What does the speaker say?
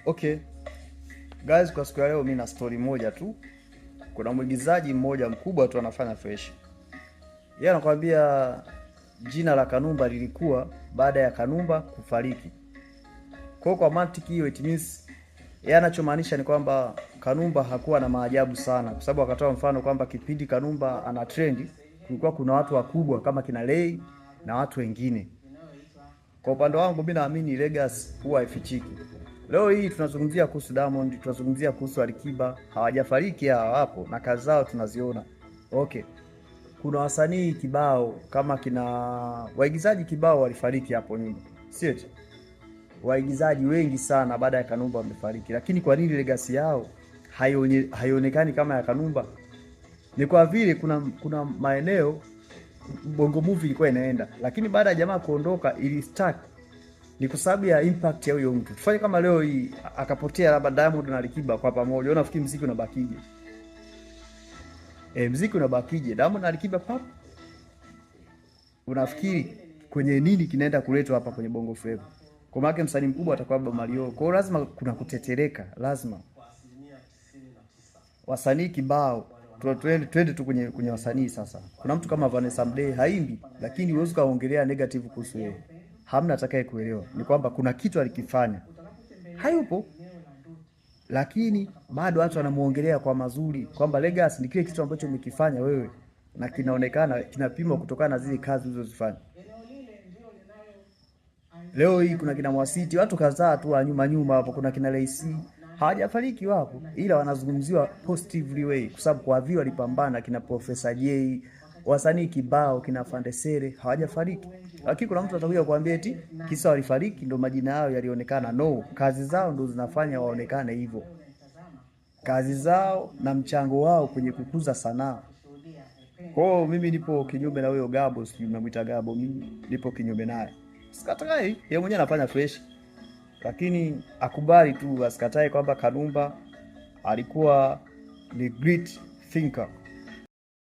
Okay guys, kwa siku ya leo mimi na story moja tu. Kuna mwigizaji mmoja mkubwa tu anafanya fresh. Yeye anakuambia jina la Kanumba lilikuwa baada ya Kanumba kufariki. Kwa mantiki hiyo, it means yeye anachomaanisha ni kwamba Kanumba hakuwa na maajabu sana, kwa sababu akatoa mfano kwamba kipindi Kanumba ana trend kulikuwa kuna watu wakubwa kama kina Lei na watu wengine. Kwa upande wangu mimi naamini legacy huwa haifichiki. Leo hii tunazungumzia kuhusu Diamond, tunazungumzia kuhusu Alikiba, hawajafariki hawa, wapo na kazi zao tunaziona. Okay. Kuna wasanii kibao kama kina waigizaji kibao walifariki hapo nyuma, sio eti? Waigizaji wengi sana baada ya Kanumba wamefariki, lakini kwa nini legacy yao haionekani kama ya Kanumba? Ni kwa vile kuna maeneo Bongo Movie ilikuwa inaenda, lakini baada ya jamaa kuondoka ili stuck. Ni kwa sababu ya impact ya huyo mtu. Tufanye kama leo hii akapotea labda Diamond na Alikiba kwa pamoja, unafikiri muziki unabakije? Muziki unabakije? Diamond na Alikiba pap, unafikiri kwenye nini kinaenda kuletwa hapa kwenye Bongo Flava? Kwa maana msanii mkubwa atakuwa Baba Mario. Kwa hiyo lazima kuna kutetereka, lazima wasanii kibao. Twende tu kwenye wasanii sasa. Kuna mtu kama Vanessa Mdee haimbi, lakini huwezi kaongelea negative kuhusu yeye. Hamna atakaye kuelewa. Ni kwamba kuna kitu alikifanya. Hayupo, lakini bado watu wanamuongelea kwa mazuri, kwamba legacy ni kile kitu ambacho umekifanya wewe na kinaonekana, kinapimwa kutokana na zile kazi ulizozifanya. Leo hii kuna kina Mwasiti, watu kadhaa tu wa nyuma nyuma hapo, kuna kina Leisi hawajafariki wapo, ila wanazungumziwa positively way, kwa sababu kwa vile walipambana, kina Professor J, wasanii kibao, kina Fandesere hawajafariki, lakini kuna mtu atakuja kuambia eti kisa walifariki ndo majina yao yalionekana. No, kazi zao ndo zinafanya waonekane hivyo, kazi zao na mchango wao kwenye kukuza sanaa. Kwa hiyo mimi nipo kinyume na huyo Gabo, sijui mnamuita Gabo, mimi nipo kinyume naye. Sikatai, yeye mwenyewe anafanya fresh, lakini akubali tu, asikatae kwamba Kanumba alikuwa ni great thinker.